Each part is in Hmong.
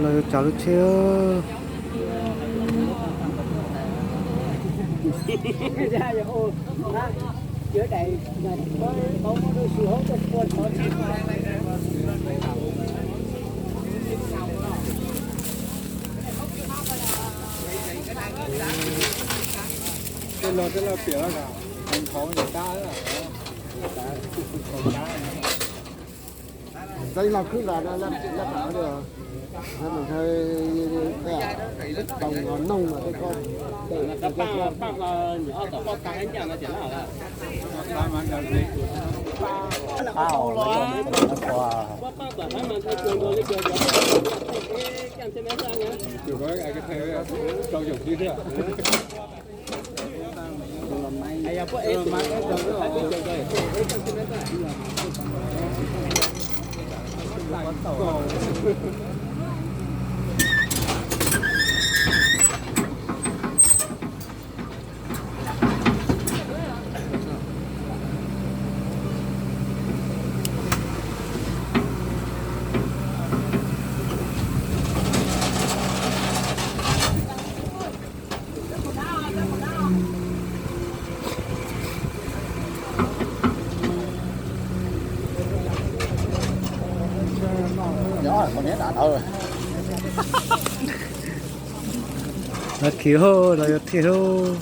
Los yuav tsav lub tsheb. Ntxeev los khwb los, mus nthawj tau noog los tej ko. Los khiv hauj, los yuav thiaj hauj.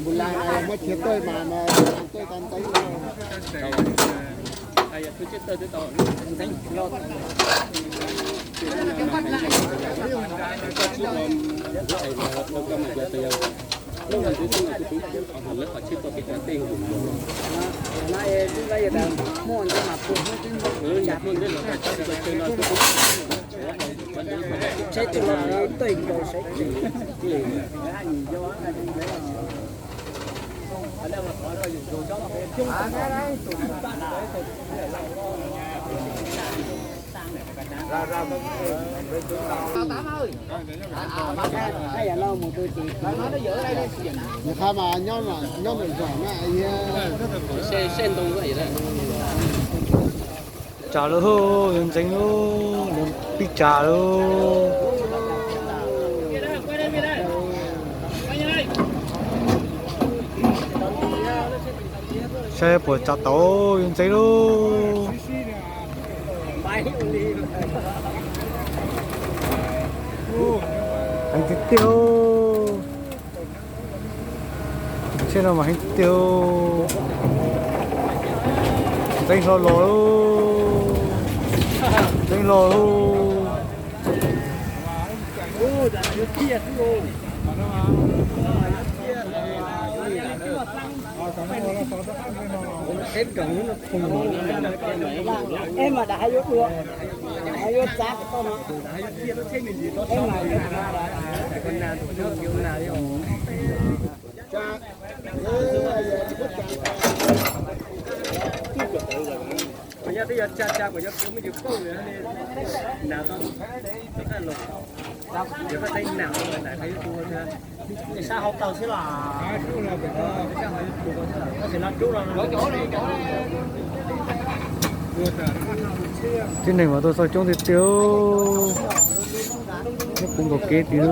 Npus las muab chiav tuaj mas, mas tuaj tau ntev. Nws qha mas nyob nyob ntawm zos na, tsav lawm, yuav ntxeev lawm, yuav pib tsav lawm. Saib puas tsa tau, yuav ntxeev lauj. Heev tiag tiag. Tsiaj no mas heev tiag. Ntxeev hlo los lauj. Ntxeev hlo lauj. Tib neeg mas tuaj txog coob tiag tiag. Nyob puv nkaus kev tiag.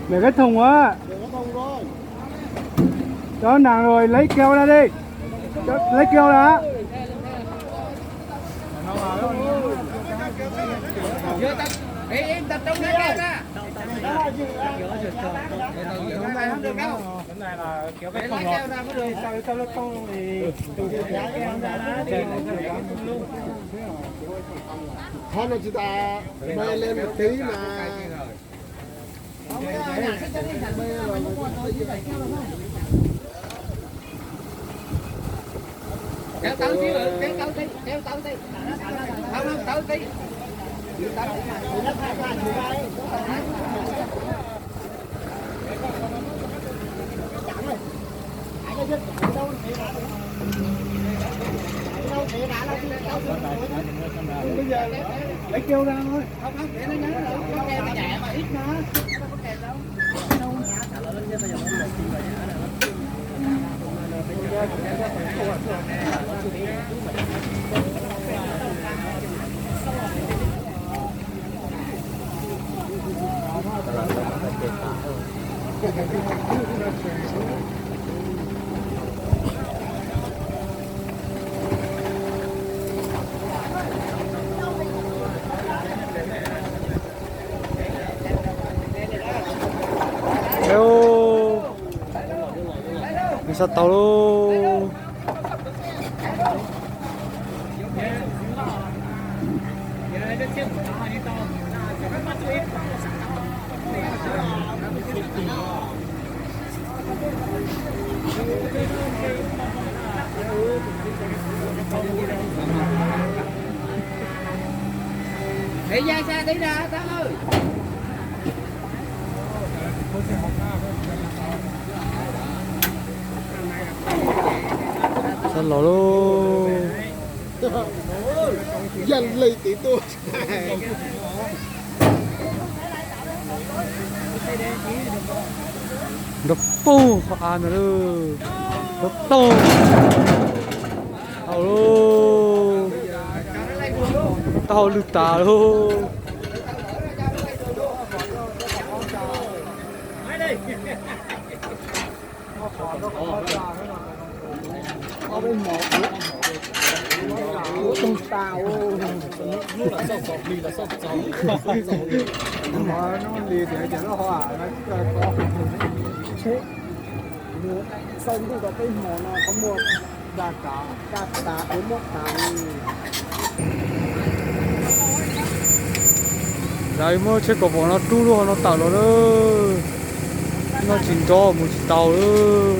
Mẹ cái thùng á. Cho nó nặng rồi, lấy keo ra đi. Cho, lấy keo ra. Thov no tsis tas, maj leej mas tib mas. Lấy keo ra thôi. Nws sab tau lauj. Sab los lauj. Yaj leej tim tuaj. Nrov poog qhov av ntawd lauj. Nrov poog. Tau lauj. Taub hau lwj tas lauj. Xaus ntuj tom peb hmos no qhov muag da kav, da tas, muab tas. Lawv muab tsheb kaus vom no rub lub hauv no tawm los na. No tsis nrov mus tsis tau lawm.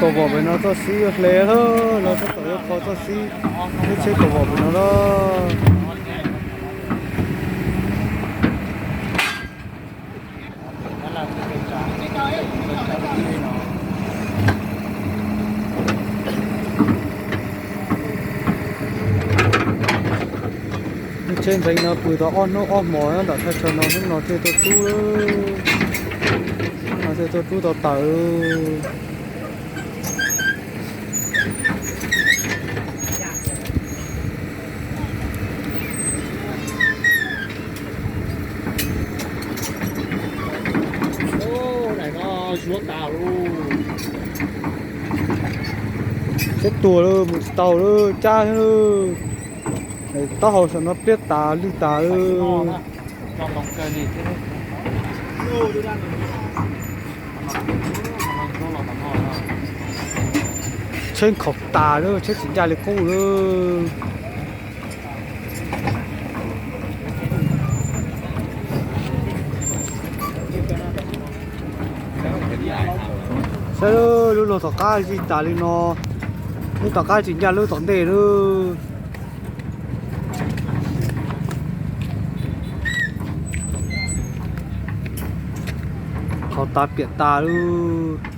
Kaum vom pem no txoj xib yuav hle lawm, los tab tom yuav kho txoj xib, lub tsheb kaum vom pem no lawm. Lub tsheb ntxeev no pw tau ob hnub ob hmos nyob ntawm thaj chaw no, hnub no thiaj tuaj rub, hnub no thiaj tuaj rub tau tawm. Tsheb tuag lawm, mus tsis tau lawm, cab thiab lawm. Taub hau saum no pliab tas lwj tas lawm. Tsheb nkhaus tas lawm, tsheb tsis ncaj li qub lawm. Saib lub luag tom qab zij tas li no, lub tom qab tsis ncaj lub tom ntej lawm. Nkhaus tas piam tas lawm.